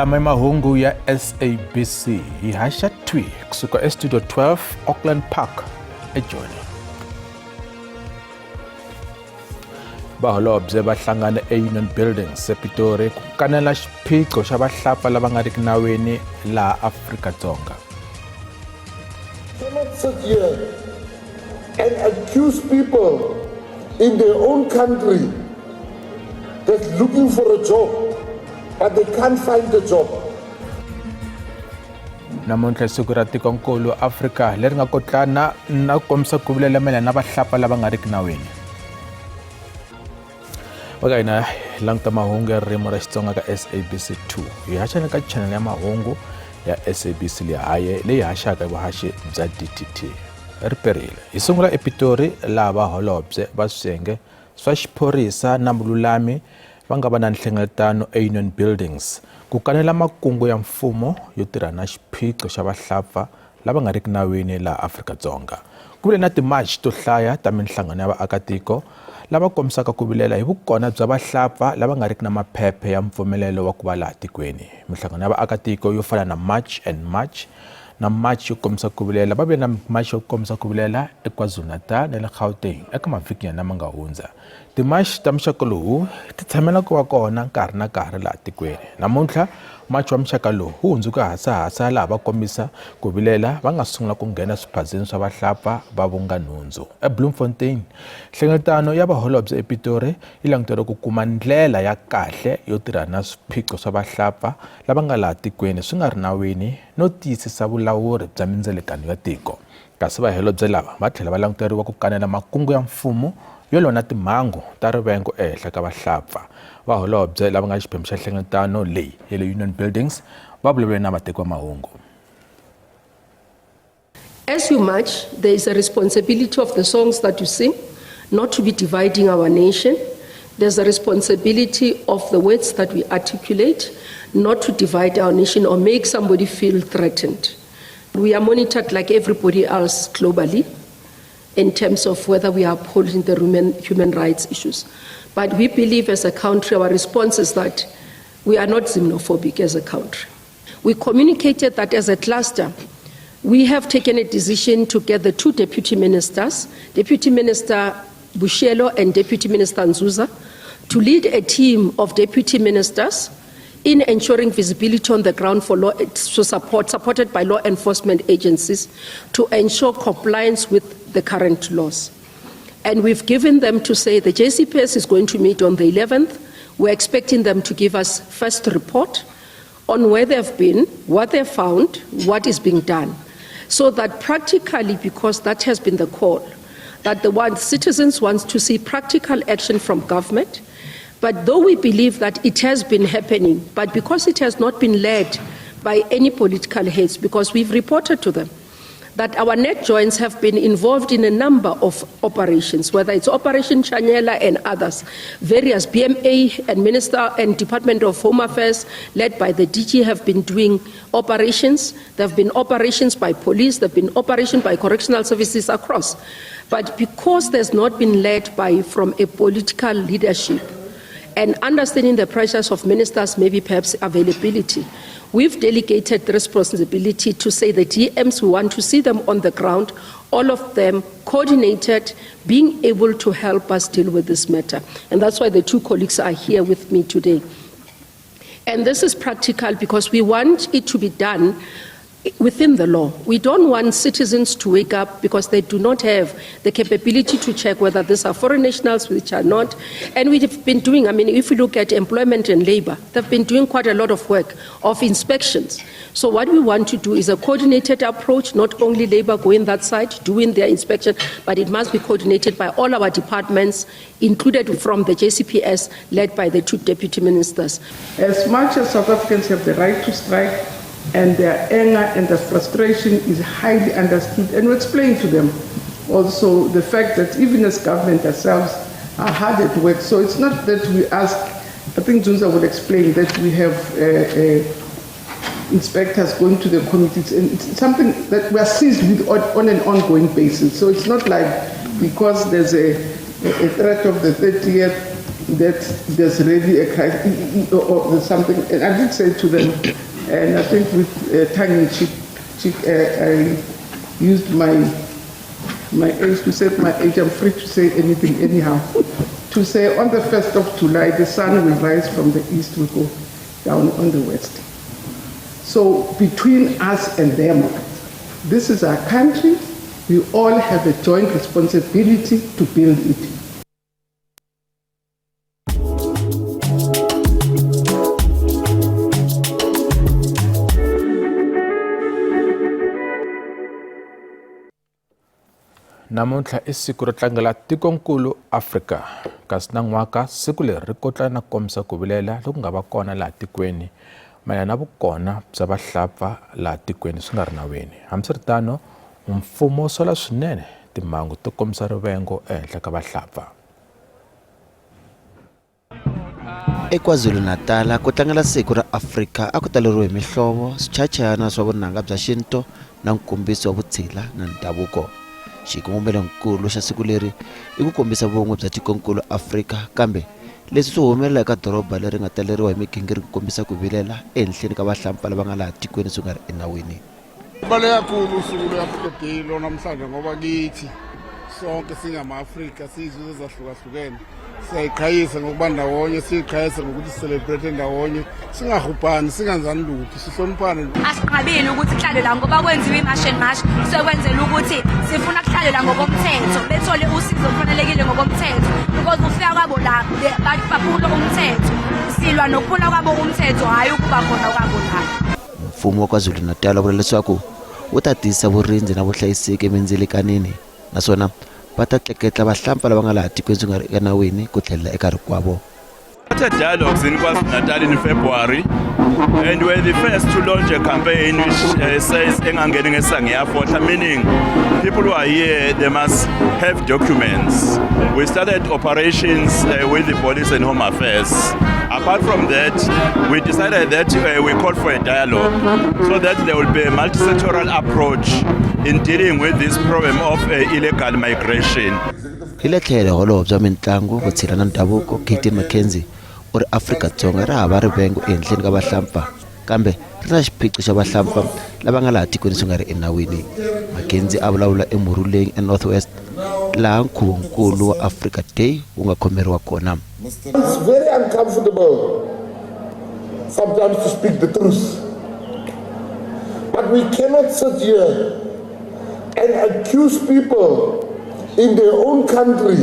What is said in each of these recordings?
Lama i mahungu ya SABC hi haxa thwi kusuka estudio 12 Auckland Park eJoni. Vaholobye va hlangane eUnion Buildings ePitori ku kanela xiphiqo xa vahlapfa lava nga riki nawini laha Afrika-Dzonga. Cannot sit here and accuse people in their own country that's looking for a job, but they can't find the job. Namuntlha siku ra tikonkulu Afrika leri nga kotlana na ku kombisa ku vilela mayelana na vahlapfa lava nga riki nawini. Va ka hina hi languta mahungu ya ririmi ra Xitsonga ka SABC 2 hi haxa na ka channel ya mahungu ya SABC Lehaye leyi haxaka hi vuhaxi bya DTT. Ri perile. Hi sungula ePitori laha vaholobye va swiyenge swa xiphorisa na vululami va nga va na nhlengeletano eUnion Buildings ku kanela makungu ya mfumo yo tirha na xiphiqo xa vahlapfa lava nga riki nawini laha Afrika-Dzonga. Ku vile na timachi to hlaya ta minhlangano ya vaakatiko lava kombisaka ku vilela hi vukona bya vahlapfa lava nga riki na maphephe ya mpfumelelo wa ku va laha tikweni. Minhlangano ya vaakatiko yo fana na March and March na March yo kombisa ku vilela va vile na March yo kombisa ku vilela eKwaZulu-Natal na le Gauteng eka mavhikinyana lama nga hundza. Timachi ta muxaka lowu ti tshamela ku va kona nkarhi na nkarhi laha tikweni. Namuntlha, machi wa muxaka lowu wu hundzuke hasahasa laha va kombisa ku vilela va nga sungula ku nghena eswiphazeni swa vahlapfa va vunga nhundzu. EBloemfontein, nhlengeletano ya vaholobye ePitori yi languteriwe ku kuma ndlela ya kahle yo tirhana na swiphiqo swa vahlapfa lava nga laha tikweni swi nga ri nawini no tiyisisa vulawuri bya mindzelekano ya tiko. Kasi vaholobye lava va tlhela va languteriwa ku kanela makungu ya mfumo yo lwa na timhangu ta rivengo ehenhla ka vahlapfa. Vaholobye lava nga xiphemu xa nhlengeletano leyi ya le Union Buildings va vulavule na vateki va mahungu. As you march, there is a responsibility of the songs that you sing, not to be dividing our nation. There's a responsibility of the words that we articulate, not to divide our nation or make somebody feel threatened. We are monitored like everybody else globally in terms of whether we are upholding the human rights issues. But we believe as a country, our response is that we are not xenophobic as a country. We communicated that as a cluster, we have taken a decision to get the two deputy ministers, Deputy Minister Boshielo and Deputy Minister Nzuza, to lead a team of deputy ministers in ensuring visibility on the ground for law, to support, supported by law enforcement agencies to ensure compliance with the current laws. And we've given them to say the JCPS is going to meet on the 11th. We're expecting them to give us first report on where they've been, what they've found, what is being done. So that practically, because that has been the call, that the one citizens want to see practical action from government. But though we believe that it has been happening, but because it has not been led by any political heads, because we've reported to them that our net joints have been involved in a number of operations, whether it's Operation Chanyela and others, various BMA and Minister and Department of Home Affairs, led by the DG, have been doing operations. There have been operations by police, there have been operations by correctional services across. But because there's not been led by from a political leadership, and understanding the pressures of ministers, maybe perhaps availability, we've delegated the responsibility to say the DMs, we want to see them on the ground, all of them coordinated, being able to help us deal with this matter. And that's why the two colleagues are here with me today. And this is practical because we want it to be done within the law. We don't want citizens to wake up because they do not have the capability to check whether these are foreign nationals, which are not. And we've been doing, I mean, if you look at employment and labor, they've been doing quite a lot of work of inspections. So what we want to do is a coordinated approach, not only labor going that side, doing their inspection, but it must be coordinated by all our departments, included from the JCPS, led by the two deputy ministers. As much as South Africans have the right to strike, and their anger and their frustration is highly understood, and we explain to them also the fact that even as government ourselves are hard at work. So it's not that we ask, I think Nzunza will explain that we have inspectors going to the committees, and it's something that we are seized with on an ongoing basis. So it's not like because there's a threat of the 30th, that there's really a crisis or there's something. And I did say to them, and I think with tongue in cheek, I used my age to say my age, I'm free to say anything anyhow, to say on the 1st of July, the sun will rise from the east, will go down on the west. So between us and them, this is our country, we all have a joint responsibility to build it. Namuntlha i siku ro tlangela tikonkulu Afrika, kasi nan'waka siku leri ri kotlana na ku kombisa ku vilela loku nga va kona laha tikweni mayelana na vukona bya vahlapfa laha tikweni swi nga ri nawini. Hambiswiritano, mfumo wu sola swinene timhangu to kombisa rivengo ehenhla ka vahlapfa. EKwaZulu-Natal, ku tlangela Siku ra Afrika a ku taleriwe hi mihlovo, swichayachayana swa vunanga bya xintu na nkombiso wa vutshila na ndhavuko. Xikongomelonkulu xa siku leri i ku kombisa vun'we bya tikonkulu Afrika, kambe leswi swi humelela eka doroba leri nga taleriwa hi migingiriko ku kombisa ku vilela ehenhleni ka vahlampfa lava nga laha tikweni swi nga ri enawini. Kubaluleke kakhulu usuku lwe-Africa Day lo namhlanje ngoba kithi sonke singama-Afrika siyizizwe ezahlukahlukene siyayiqhayisa ngokuba ndawonye siyiqhayise ngokuthi sicelebrate ndawonye singahubhani singenzani lutho sihloniphane. Asiqabile ukuthi kuhlalwe la ngoba kwenziwa i-march and march sekwenzela ukuthi sifuna kuhlalwe la ngokomthetho bethole usizo olufanelekile ngokomthetho because ukufika kwabo la baphula umthetho silwa nokuphula kwabo umthetho hhayi ukuba khona kwabo la. Mfumo wa KwaZulu-Natal wu vula leswaku wu ta tiyisisa vurindzi na vuhlayiseki emindzilikanini naswona va ta tleketla vahlampfa lava nga laha tikweni swi nga ri enawini ku tlhelela eka rikwavo. Started dialogues in KwaZulu-Natal in February, and we're the first to launch a campaign which says engangeni ngesangiyafohla, meaning people who are here, they must have documents. We started operations with the police and Home Affairs. Apart from that, we decided that we called for a dialogue so that there will be a multi-sectoral approach in dealing with this problem of illegal migration. Hi le tlhelo holobye wa mitlangu, vutshila na ndhavuko Gayton McKenzie u ri Afrika-Dzonga ra hava rivengo ehenhleni ka vahlampfa kambe ri na xiphiqo xa vahlampfa lava nga laha tikweni swi nga ri enawini. McKenzie a vulavula eMoruleng eNorth West laha nkhuvonkulu wa Africa Day wu nga khomeriwa kona. It's very uncomfortable sometimes to speak the truth. But we cannot sit here and accuse people in their own country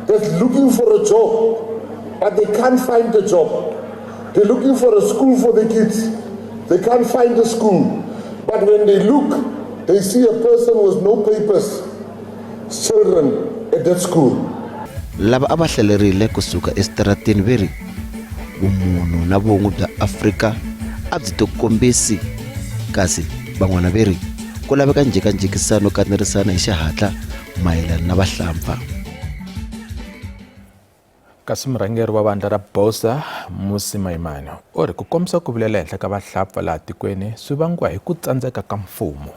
that's looking for a job, but they can't find the job. They're looking for a school for the kids. They can't find a school. But when they look, they see a person with no papers, children at that school. Lava a va hlalerile kusuka eswitarateni ve ri vumunhu na vun'we bya Afrika a byi tikombisi, kasi van'wana ve ri ku laveka njhekanjhekisano kanerisana hi xihatla mayelana na vahlampfa. Kasi murhangeri wa vandla ra BOSA Mmusi Maimane u ri ku kombisa ku vilela henhla ka vahlapfa laha tikweni swi vangiwa hi ku tsandzeka ka mfumo.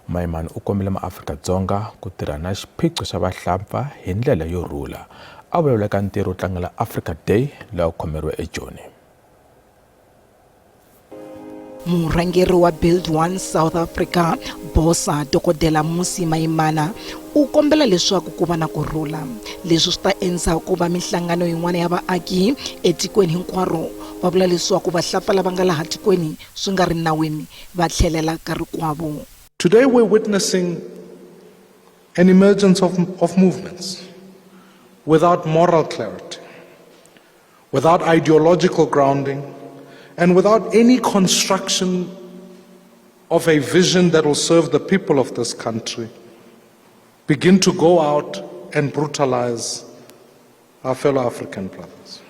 Maimane u kombile maAfrika-Dzonga ku tirha na xiphiqo xa vahlapfa hi ndlela yo rhula. A vulavula eka ntirho wo tlangela Africa Day lowu khomeriwe eJoni. Murhangeri wa Build One South Africa BOSA Dokodela Mmusi Maimane u kombela leswaku ku va na ku rhula. Leswi swi ta endzhaku ku va minhlangano yin'wana ya vaaki etikweni hinkwaro va vula leswaku vahlapfa lava nga laha tikweni swi nga ri nawini va tlhelela ka rikwavo. Today we're witnessing an emergence of movements without moral clarity, without ideological grounding, and without any construction of a vision that will serve the people of this country, begin to go out and brutalize our fellow African brothers.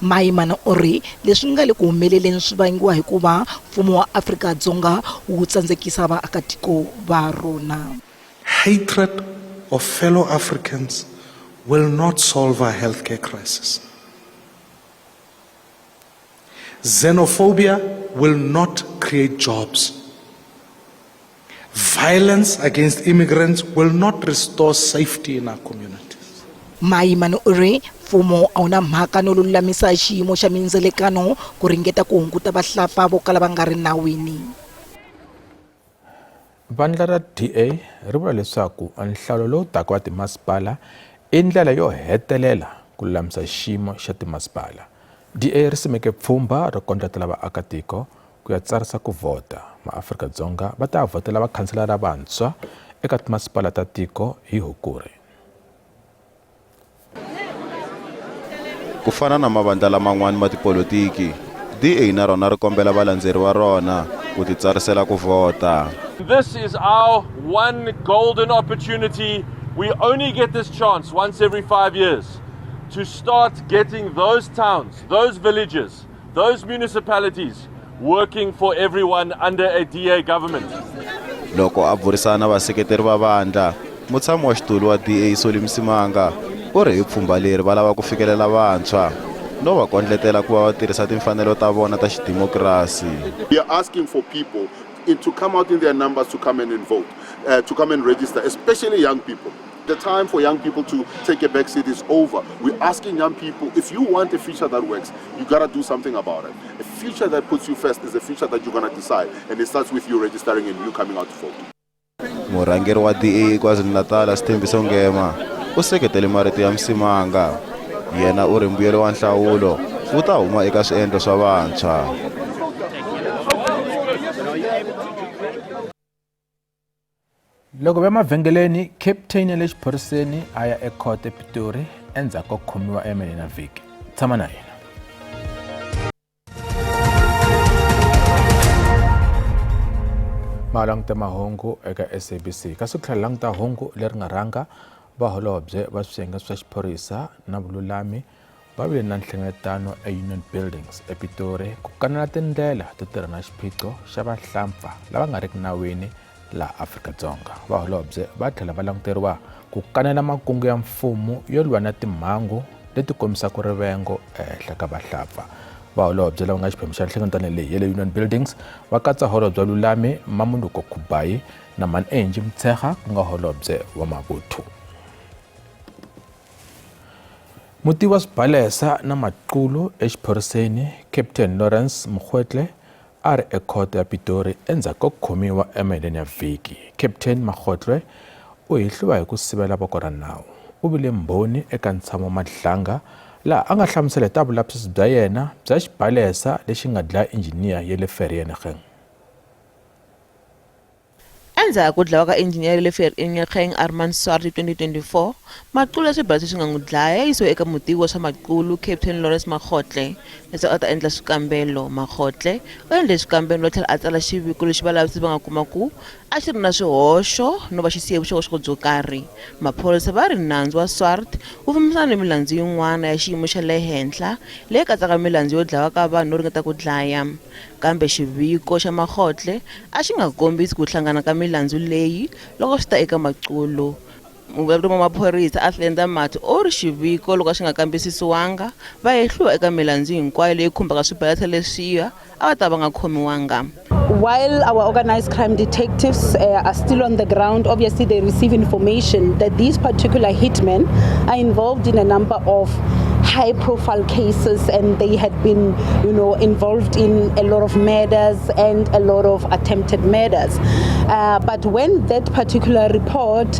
Maimane u ri leswi nga le ku humeleleni swi vangiwa hikuva mfumo wa Afrika-Dzonga wu tsandzekisa vaakatiko va rona. Hatred of fellow Africans will not solve our healthcare crisis. Xenophobia will not create jobs. Violence against immigrants will not restore safety in our communities. Maimane u ri mfumo a wu na mhaka no lulamisa xiyimo xa mindzelekano ku ringeta ku hunguta vahlapfa vo kala va nga ri nawini. Vandla ra DA ri vula leswaku nhlawulo lowu taka wa timasipala i ndlela yo hetelela ku lulamisa xiyimo xa timasipala. DA ri simeke pfhumba ro kondletela vaakatiko ku ya tsarisa ku vhota. MaAfrika-Dzonga va ta vhotela vakhanselara vantshwa eka timasipala ta tiko hi Hukuri. Ku fana na mavandla laman'wana ma tipolotiki, DA na rona ri kombela valandzeri va rona ku titsarisela ku vhota. This is our one golden opportunity. We only get this chance once every 5 years to start getting those towns, those villages, those municipalities working for everyone under a DA government. Loko a burisana na vaseketeri va vandla, mutshami wa xitulu wa DA Solly Msimanga u ri hi pfhumba leri va lava ku fikelela vantshwa no va kondletela ku va va tirhisa timfanelo ta vona ta xidimokirasi. We are asking for people to come out in their numbers to come in and vote, to come and register, especially young people. The time for young people to take a back seat is over. We're asking young people, if you want a future that works, you got to do something about it. A future that puts you first is a future that you're going to decide, and it starts with you registering and you coming out to vote. Murhangeri wa DA KwaZulu-Natal Sithembiso Ngema u seketele marito ya Msimanga. Yena u ri mbuyelo wa nhlawulo wu ta huma eka swiendlo swa vantshwa. Loko va mavhengeleni, captain ya le xiphoriseni a ya ekhoto ePitori endzhaku ko khomiwa emeleni na vhiki. Tshama na hina. Ma languta mahungu eka SABC. Kasi ku tlhela languta hungu leri nga rhanga, vaholobye va swiyenge swa xiphorisa na vululami va vile na nhlengeletano eUnion Buildings ePitori ku kanela tindlela to tirha na xiphiqo xa vahlampfa lava nga riki nawini laha Afrika-Dzonga. Vaholobye va tlhela va languteriwa ku kanela makungu ya mfumo yo lwa na timhangu leti kombisaka rivengo ehenhla ka vahlapfa. Vaholobye lava nga xiphemu xa nhlengeletano leyi ya le Union Buildings va katsa holobye wa Lulami Mmamoloko Kubayi na Mhani Angie Motshekga ku nga holobye wa mavuthu. Mutivi wa swibalesa na maqulu exiphoriseni Captain Lawrence Mokgoetle a ri ekhoto ya Pitori endzhaku ko khomiwa emaheleni ya vhiki. Captain Makgotle u hehliwa hi ku sivela voko ra nawu. U vile mbhoni eka ntshamo wa Madlanga laha a nga hlamusela hi ta vulavisisi bya yena bya xibalesa lexi nga dlaya injiniya ya le Vereeniging. Endzhaku ko dlawa ka injiniya ya le Vereeniging Armand Swart hi 2024, maqulu ya swibalesa leswi nga n'wi dlaya ya yisiwe eka mutivi wa swa maqulu Captain Lawrence Makgotle leswaku a ta endla swikambelo. Makgotle u endle swikambelo no tlhela a tsala xiviko lexi valavisisi va nga kuma ku a xi ri na swihoxo no va xi siye vuxokoxoko byo karhi. Maphorisa va ri nandzu wa Swart wu fambisana ni milandzu yin'wana ya xiyimo xa le henhla leyi katsaka milandzu yo dlawa ka vanhu no ringeta ku dlaya. Kambe xiviko xa Makgotle a xi nga kombisi ku hlangana ka milandzu leyi loko swi ta eka Maqulu. Muvulavuleri wa maphorisa Athlenda Mathe u ri xiviko loko a xi nga kambisisiwanga, va hehliwa eka milandzu hinkwayo leyi khumbaka swibalesa leswiya a va ta va nga khomiwanga. While our organized crime detectives are still on the ground, obviously they receive information that these particular hitmen are involved in a number of high-profile cases, and they had been, you know, involved in a lot of murders and a lot of attempted murders. But when that particular report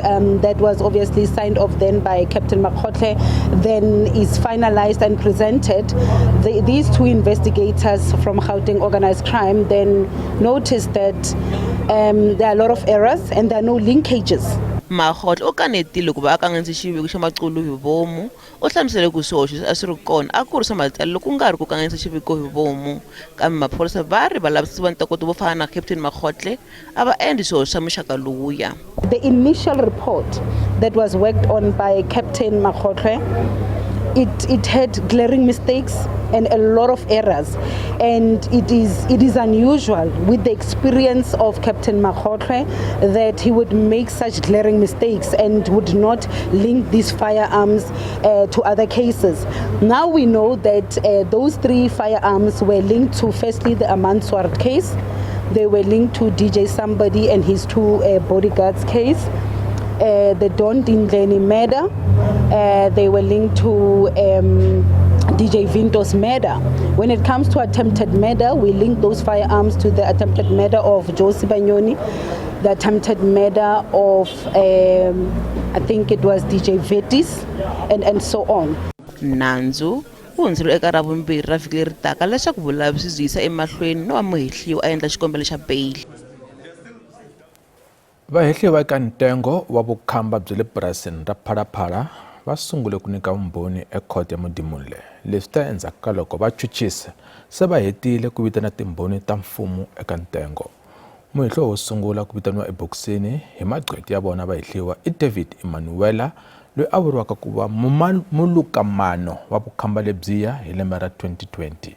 that was obviously signed off then by Captain Makgotle then is finalized and presented, these two investigators from Gauteng Organized Crime then noticed that there are a lot of errors and there are no linkages. Makgotle u kanetile ku va a kanganyise xiviko xa Maqulu hi vomu. U hlamusele ku swihoxo leswi a swi ri kona a ku ri swa matsalelo ku nga ri ku kanganyisa xiviko hi vomu. Kambe maphorisa va ri valavisisi va ntokoto vo fana na Captain Makgotle a va endli swihoxo swa muxaka lowuya. The initial report that was worked on by Captain Makgotle, it had glaring mistakes and a lot of errors, and it is unusual with the experience of Captain Makgotle that he would make such glaring mistakes and would not link these firearms to other cases. Now we know that those three firearms were linked to firstly the Armand Swart case, they were linked to DJ Somebody and his two bodyguards case. the Don Dindleni murder. They were linked to DJ Vinto's murder. When it comes to attempted murder, we link those firearms to the attempted murder of Joe Sibanyoni, the attempted murder of, I think it was DJ Vetis, and so on. Nandzu wu hundzeriwe eka Ravumbirhi ra vhiki leri taka leswaku vulavisisi byi yisa emahlweni no va muhehliwa a endla xikombelo xa beyili. Vahehliwa eka ntengo wa vukhamba bya le purasini ra Phalaphala va sungule ku nyika vumbhoni ekhoto ya Modimolle. Leswi ta endzhaku ka loko vachuchisi se va hetile ku vitana timbhoni ta mfumo eka ntengo. Muhehliwa wo sungula ku vitaniwa ebokisini hi magqwetha ya vona vahehliwa i David Emanuela loyi a vuriwaka ku va mulukamano wa vukhamba lebyiya hi lembe ra 2020.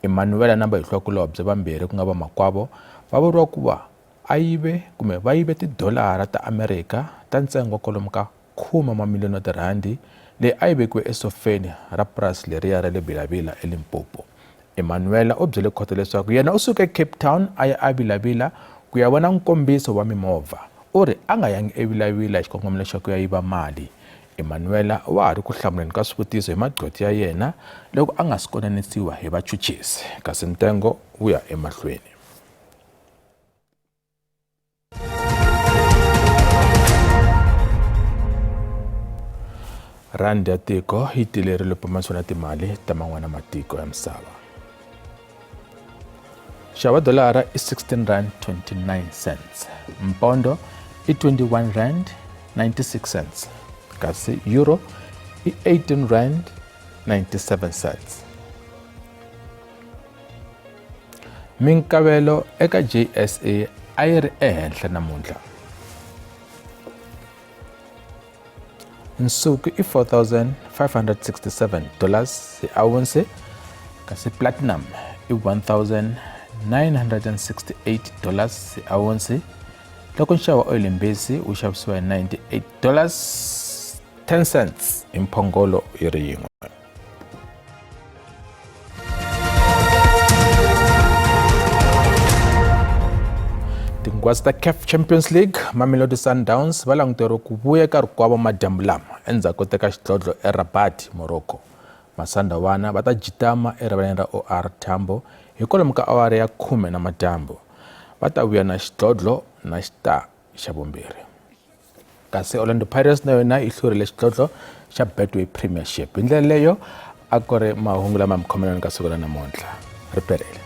Emanuela na vahehliwakulobye vambirhi ku nga vamakwavo va vuriwa ku va a yive kumbe va yive tidolara ta Amerika ta ntsengo wa kwalomu ka khume wa mamiliyoni wa tirhandi leyi a yi vekiwe esofeni ra purasi leriya ra le Vilavila eLimpopo. Emanuela u byele khoto leswaku yena u suke Cape Town a ya eVilavila ku ya vona nkombiso wa mimovha. U ri a nga yangi eVilavila hi xikongomelo xa ku ya yiva mali. Emanuela wa ha ri ku hlamuleni ka swivutiso hi magqwetha ya yena loko a nga si konanisiwa hi vachuchisi, kasi ntengo wu ya emahlweni. Rhandi ya tiko yi tilerile pimanisiwa na timali ta man'wana matiko ya misava. Nxavo wa dolara i 16 rand 29 cents, mpondo i 21 rand 96 cents, kasi euro i 18 rand 97 cents. Minkavelo eka JSE a yi ri ehenhla namuntlha. Nsuku i 4567 dollars hi awunsi kasi platinum i 1968 dollars hi awunsi loko nxavo wa oyili mbisi wu xavisiwa hi 98 dollars 10 cents hi mphongolo yi ri yin'we. Tinghwazi ta CAF Champions League, Mamelodi Sundowns va languteriwe ku vuya eka rikwavo madyambu lama endzhaku ko teka xidlodlo eRabat, Morocco. Masandawana va ta jitama erivaleni ra OR Tambo hi kwalomu ka awara ya khume na madyambu. Va ta vuya na xidlodlo na xita xa vumbirhi. Kasi Orlando Pirates na yona yi hlurile xidlodlo xa Betway Premiership. Hi ndlela leyo a ku ri mahungu lama mi khomelani ka siku ra namuntlha. Ri perile.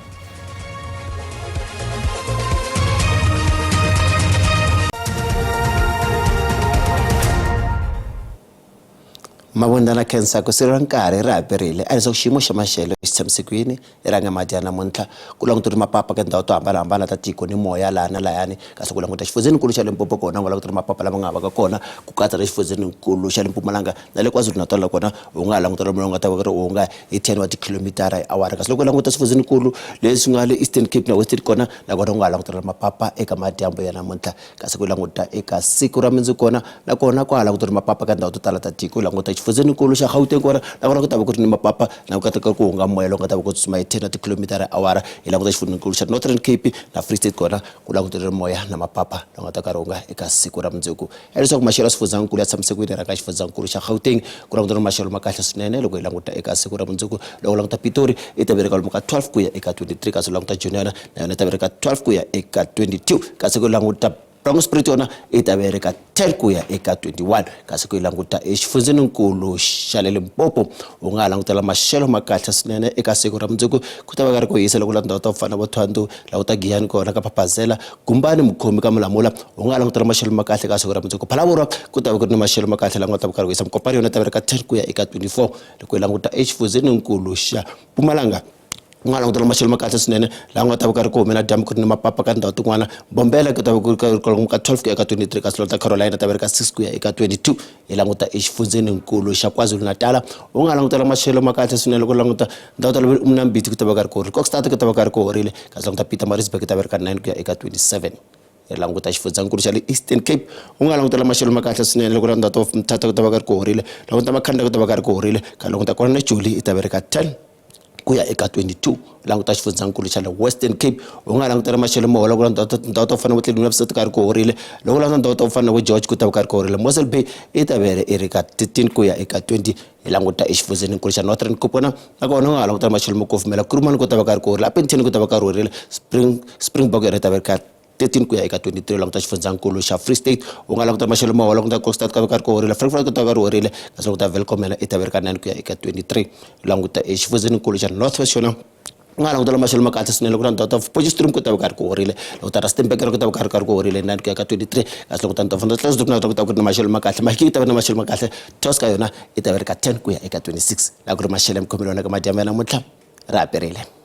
Mavundana khensa ku sirela nkarhi ra ha perile a leswaku xiyimo xa maxelo xi tshamise ku yini i rhanga mati ya namuntlha ku languta ri mapapa ka tindhawu to hambanahambana ta tiko ni moya laha na lahayani kasi ku languta xifundzenikulu xa Limpopo kona u nga languta ri mapapa lama nga ha vaka kona ku katsa na xifundzenikulu xa le Mpumalanga na le KwaZulu-Natal kona u nga ha languta lomu nga ta va ri u nga hi 10 wa tikhilomitara hi awara kasi loko u languta swifundzenikulu leswi nga le Eastern Cape na Western kona nakona u nga ha languta ri mapapa eka madyambu ya namuntlha. Kasi ku languta eka siku ra mundzuku kona na kona kwa ha languta ri mapapa ka tindhawu to tala ta tiko languta xifundzenikulu xa Gauteng kona na kona ku ta va ku ri ni mapapa na ku kateka ku hunga moya lowu nga ta va ku tsutsuma hi 10 wa tikhilomitara hi awara hi languta xifundzenikulu xa Northern Cape na Free State kona ku languteriwe moya na mapapa lawa nga ta karhi hunga eka siku ra mundzuku ya leswaku maxelo ya swifundzankulu ya tshamise ku yini rhanga xifundzankulu xa Gauteng ku languteriwe maxelo ma kahle swinene loko hi languta eka siku ra mundzuku loko languta Pitori i ta ve ri kwalomu ka 12 ku ya eka 23 kasi languta Joniana na yona yi ta ve ri ka 12 ku ya eka 22 kasi ku languta Bronkhorstspruit yona yi ta ve ri ka 10 ku ya eka 21 kasi ku yi languta exifundzeninkulu xa le Limpopo u nga ha langutela maxelo ma kahle swinene eka siku ra mundzuku ku ta va ka ri ku hisa loko la tindhawu ta ku fana na vo Thohoyandou languta Giyani kona ka Phaphazela Gumbani Mukhomi ka Mulamula u nga ha langutela maxelo ma kahle ka siku ra mundzuku Phalaborwa ku ta va ku ri ni maxelo ma kahle lama nga ta va karhi ku hisa Mokopane yona yi ta ve ri ka 10 ku ya eka 24 loko hi languta exifundzeninkulu xa Mpumalanga ku nga langutela maxelo ma kahle swinene laha ku nga ta va karhi ku humela dyambu ku ri ni mapapa ka tindhawu tin'wana bombela ku ta va ku ri kwalomu ka 12 ku ya ka 23 kasi ta Carolina ta va ri ka 6 ku ya eka 22 hi languta exifundzeninkulu xa KwaZulu-Natal u nga langutela maxelo ma kahle swinene loko languta ndhawu ta Mnambithi ku ta va karhi ku horile Kokstad ku ta va karhi ku horile kasi languta Pietermaritzburg ku ta va ri ka 9 ku ya eka 27 hi languta xifundzankulu xa le Eastern Cape u nga langutela maxelo ma kahle swinene loko languta to Mthatha ku ta va karhi ku horile languta Makhanda ku ta va karhi ku horile ka languta kona na Joli yi ta va ri ka 10. ku ya eka 22. Languta xifundzankulu xa le Western Cape, u nga langutela maxelo mo hola ku languta tindhawu to fana na vo Tlelinula ku karhi ku horile. Loko u languta ndhawu to fana na vo George ku ta va karhi ku horile. Mossel Bay i ta ve i ri ka 13 ku ya eka 20. Hi languta exifundzeninkulu xa Northern Cape kona nakona u nga ha langutela maxelo mo kufumela. Kuruman ku ta va karhi ku horile, Upington ku ta va karhi horile, Springbok yona yi ta va ri ka 13 ku ya eka 23. Languta xifundzankulu xa Free State, u nga languta maxelo mo hola ku ta Kokstad ka karhi ku horile, Frankfurt ku ta va ri horile, kasi languta Welkom yona i ta va ri ka 9 ku ya eka 23. Languta exifundzeninkulu xa North West xona u nga langutela maxelo ma kahle swinene ku na ndhawu ta Potchefstroom ku ta va karhi ku horile, loko ta Rustenburg ku ta va karhi karhi ku horile 9 ku ya ka 23, kasi loko ta Klerksdorp na ku ta ku ri na maxelo ma kahle, Mahikeng ku ta va na maxelo ma kahle, Tosca yona i ta va ri ka 10 ku ya eka 26. La ku ri maxelo ya mikhomelo yona ka madyambu ya namuntlha ra haperile.